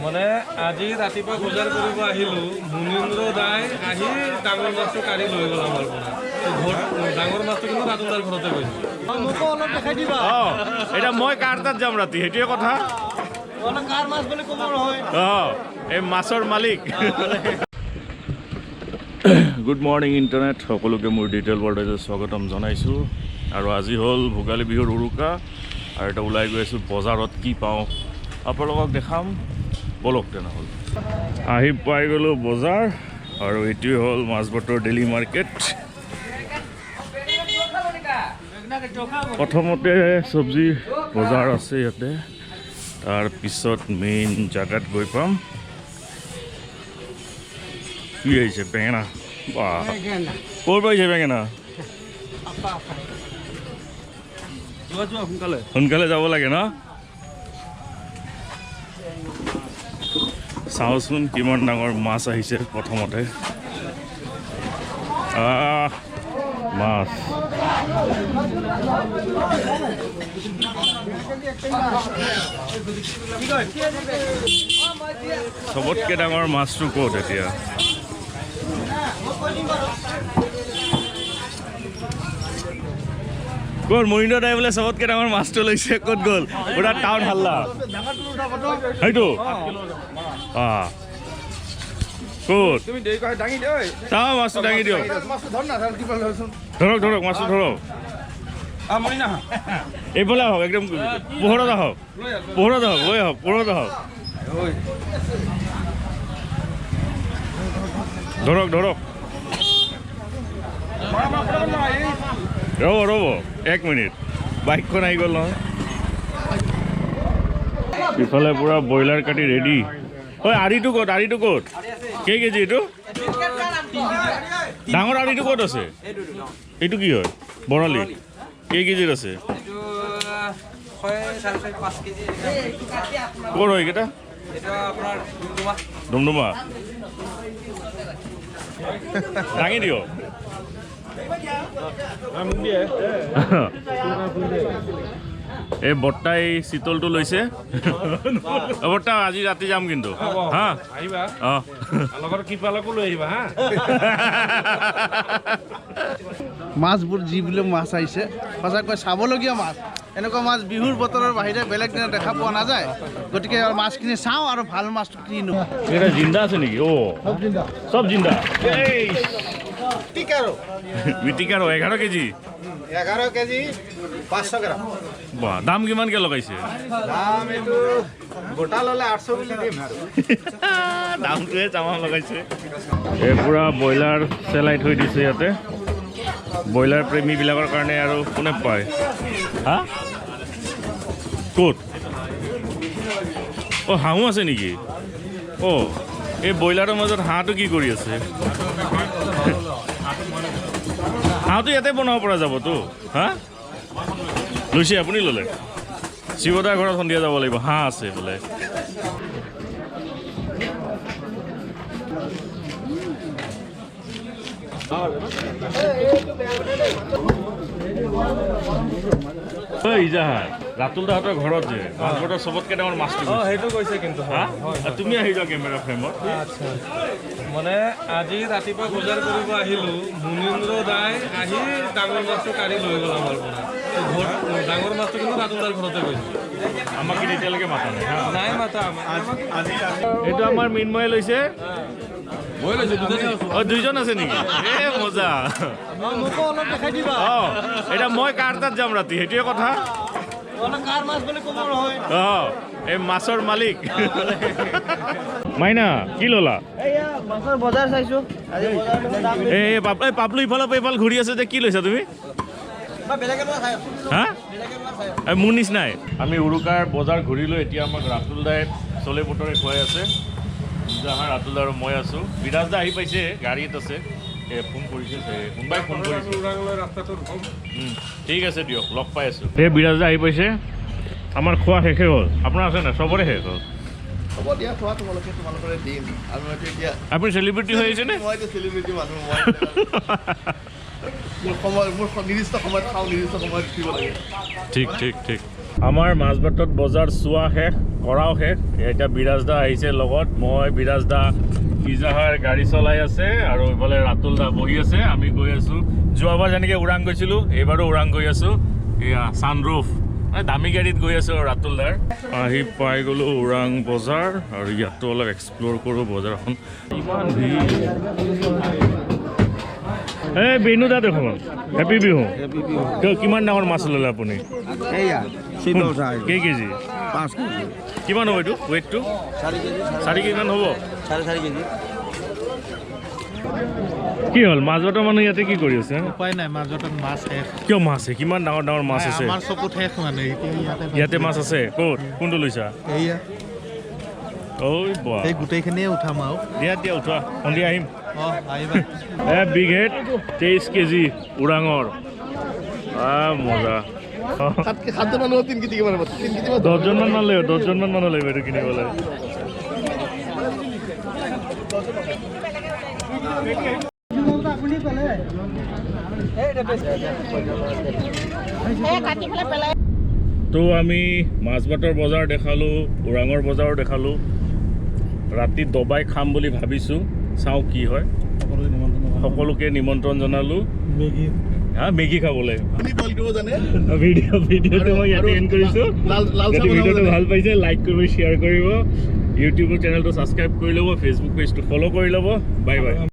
মানে আজি ৰাতিপুৱা বজাৰ কৰিব আহিলোঁ, মুনীন্দ্ৰ দাই আহি ডাঙৰ মাছটো কাঢ়ি লৈ গ'ল আমাৰ পৰা। ঘৰত ডাঙৰ মাছটো কিন্তু ৰাতুল দাৰ ঘৰতে গৈছে। মোকো অলপ দেখাই দিবা। অঁ, এতিয়া মই কাৰ তাত যাম ৰাতি, সেইটোৱে কথা। অলপ কাৰ মাছ বুলি ক'ব নহয়। অঁ, এই মাছৰ মালিক। গুড মৰ্ণিং ইণ্টাৰনেট, সকলোকে মোৰ ডিজিটেল ৱৰ্ল্ডত স্বাগতম জনাইছোঁ। আৰু আজি হ'ল ভোগালী বিহুৰ উৰুকা, আৰু এতিয়া ওলাই গৈ আছোঁ বজাৰত, কি পাওঁ আপোনালোকক দেখাম, ব'লক তেনেহ'লে। আহি পাই গ'লোঁ বজাৰ, আৰু এইটোৱে হ'ল মাজবাটৰ ডেইলি মাৰ্কেট। প্ৰথমতে চব্জি বজাৰ আছে ইয়াতে, তাৰপিছত মেইন জেগাত গৈ পাম। কি আহিছে? বেঙেনা। বাহ, ক'ৰ পৰা আহিছে বেঙেনা? যোৱা যোৱা সোনকালে, সোনকালে যাব লাগে ন। চাওঁচোন কিমান ডাঙৰ মাছ আহিছে প্ৰথমতে। মাছ চবতকৈ ডাঙৰ মাছটো ক'ত এতিয়া? ক'ত মহিন্দ্ৰ দাই বোলে চবতকৈ ডাঙৰ মাছটো লৈছে, ক'ত গ'ল? পুৰা টাউন হাল্লা সেইটো। ক'ত চাওঁ, মাছটো দাঙি দিয়ক। ধৰক ধৰক, মাছটো ধৰক। এইফালে আহক, একদম পোহৰত আহক, পোহৰত আহক, লৈ আহক, পোহৰত আহক। ধৰক ধৰক, ৰ'ব ৰ'ব এক মিনিট, বাইকখন আহি গ'ল নহয়। ইফালে পূৰা ব্ৰইলাৰ কাটি ৰেডি। ঐ, আৰিটো ক'ত? আৰিটো ক'ত? কেই কেজি এইটো? ডাঙৰ আৰিটো ক'ত আছে? এইটো কি হয়? বৰালি। কেই কেজিৰ আছে? ক'ৰ হয় এইকেইটা? ডুমডুমা। দাঙি দিয়ক। এই বৰ্তাই চিতলটো লৈছে। বৰ্তা, আজি ৰাতি যাম কিন্তু। হা, আহিবা। অঁ, লগত কৃপালকো লৈ আহিবা। হা, মাছবোৰ যিবিলাক মাছ আহিছে সঁচাকৈ চাবলগীয়া মাছ। এনেকুৱা মাছ বিহুৰ বতৰৰ বাহিৰে বেলেগ দিনত দেখা পোৱা নাযায়। গতিকে মাছখিনি চাওঁ আৰু ভাল মাছটো কিনো। এইকেইটা জিন্দা আছে নেকি? অ', চব জিন্দা। মিটিকাৰো 11 কেজি। 11 কেজি 500 গ্ৰাম। বাহ, দাম কিমানকৈ লগাইছে? দাম এইটো গোটা ল'লে 800 বুলি দিম আৰু। দামটোৱে জামা লগাইছে। এই পূৰা ব্ৰইলাৰ চেলাই থৈ দিছে ইয়াতে। ব্ৰইলাৰ প্ৰেমীবিলাকৰ কাৰণে আৰু কোনে পায়? হা, ক'ত? অ', হাঁহো আছে নেকি? অ', এই ব্ৰইলাৰৰ মাজত হাঁহটো কি কৰি আছে? হাঁহটো ইয়াতে বনাব পৰা যাবতো। হা, লৈছে আপুনি? ল'লে শিৱদাৰ ঘৰত সন্ধিয়া যাব লাগিব, হাঁহ আছে বোলে। ইজাহাৰ ৰাতুল দাহঁতৰ ঘৰত যে মাজবাটৰ চবতকৈ ডাঙৰ মাছটো, সেইটো কৈছে কিন্তু। তুমি আহি যোৱা কেমেৰা ফ্ৰেমত। আচ্ছা, মানে আজি ৰাতিপুৱা বজাৰ কৰিব আহিলোঁ, মুনীন্দ্ৰ দাই আহি ডাঙৰ মাছটো কাঢ়ি লৈ গ'ল আমাৰ পৰা। ঘৰত ডাঙৰ মাছটো কিন্তু ৰাতুল দাৰ ঘৰতে গৈছে। আমাক কিন্তু এতিয়ালৈকে মাতা নাই। নাই মাতা। এইটো আমাৰ মৃন্ময়ে লৈছে। মই লৈছোঁ। অ', দুইজন আছে নেকি? এ মজা। মোকো অলপ দেখাই দিবা। অঁ, এতিয়া মই কাৰ তাত যাম ৰাতি, সেইটোৱে কথা। কাৰ মাছ বুলি ক'ব নহয়। অঁ, এই মাছৰ মালিক। মাইনা, কি ল'লা? মাছৰ বজাৰ চাইছোঁ। এই পাপলু ইফালৰ পৰা ইফাল ঘূৰি আছে যে, কি লৈছা তুমি? হা, মোৰ নিচিনাই। আমি উৰুকাৰ বজাৰ ঘূৰিলোঁ। এতিয়া আমাক ৰাতুল দাই চলে বটৰে খুৱাই আছে। জাহা ৰাতুল দা আৰু মই আছোঁ। বিৰাজ দা আহি পাইছে, গাড়ীত আছে। এই ফোন কৰিছে, কোনোবাই ফোন কৰিছে। ঠিক আছে দিয়ক, লগ পাই আছোঁ। এই বিৰাজ দা আহি পাইছে। আমাৰ খোৱা শেষেই হ'ল। আপোনাৰ আছে নাই? চবৰে শেষ হ'ল। হ'ব দিয়া, খোৱা তোমালোকে, তোমালোকৰে দিম। আৰু এতিয়া আপুনি চেলিব্ৰিটি হৈ আহিছেনে? মই চেলিব্ৰিটি মানুহ। মই মোৰ সময়, মোৰ নিৰ্দিষ্ট সময়ত খাওঁ, নিৰ্দিষ্ট সময়ত উঠিব লাগে। ঠিক ঠিক ঠিক। আমাৰ মাজবাটত বজাৰ চোৱা শেষ, কৰাও শেষ। এতিয়া বিৰাজ দা আহিছে লগত। মই, বিৰাজ দা, ইজাহাৰ গাড়ী চলাই আছে আৰু ইফালে ৰাতুল দা বহি আছে। আমি গৈ আছোঁ, যোৱাবাৰ যেনেকৈ ওৰাং গৈছিলোঁ, এইবাৰো ওৰাং গৈ আছোঁ। এয়া ছানৰুফ, মানে দামী গাড়ীত গৈ আছোঁ। আৰু ৰাতুল দাৰ আহি পাই গ'লোঁ ওৰাং বজাৰ আৰু ইয়াতো অলপ এক্সপ্ল'ৰ কৰোঁ বজাৰখন। ইমান ভিৰ। এই বেনু দা দেখোন, হেপী বিহু। কিয়, কিমান ডাঙৰ মাছ ল'লে আপুনি? এইয়া চিতল। কেই কেজি? 5 কেজি। কিমান হ'ব এইটো ৱেইটটো? 4 কেজি। 4 কেজিমান হ'ব? 4.5 কেজি। কি হ'ল, মাজবাটৰ মানুহ ইয়াতে কি কৰি আছে? উপায় নাই, মাজত মাছ শেষ। কিয় মাছ আছে? কিমান ডাঙৰ ডাঙৰ মাছ আছে। আমাৰ চকুত শেষ, মানে এতিয়া ইয়াতে। ইয়াতে মাছ আছে। ক'ত, কোনটো লৈছা? এইয়া। ঐ বোৱা। এই গোটেইখিনিয়ে উঠাম আৰু। দিয়া দিয়া, উঠোৱা, সন্ধিয়া আহিম। অঁ, আহিবা। এ বিগ হেড, 23 কেজি, ওৰাঙৰ। মজা। 7জন মানুহ 3 কেজি কিমান হ'ব? 3 কেজি। 10জনমান মানুহ লাগিব, 10জনমান মানুহ লাগিব এইটো কিনিবলৈ। কাটি পেলাই পেলাই। তো আমি মাজবাটৰ বজাৰ দেখালোঁ, ওৰাঙৰ বজাৰো দেখালোঁ। ৰাতি দবাই খাম বুলি ভাবিছোঁ, চাওঁ কি হয়। সকলোকে নিমন্ত্ৰণ জনালোঁ। মেগী। হা, মেগী খাবলৈ। আপুনি বইল কৰিব জানে। ভিডিঅ'টো মই ইয়াতে এণ্ড কৰিছোঁ। লাল লাল চাহ যদি বনাব ভিডিঅ'টো জানে। ভাল পাইছে, লাইক কৰিব, শ্বেয়াৰ কৰিব, ইউটিউবৰ চেনেলটো ছাবস্ক্ৰাইব কৰি ল'ব, ফেচবুক পেজটো ফ'ল' কৰি ল'ব। Bye bye.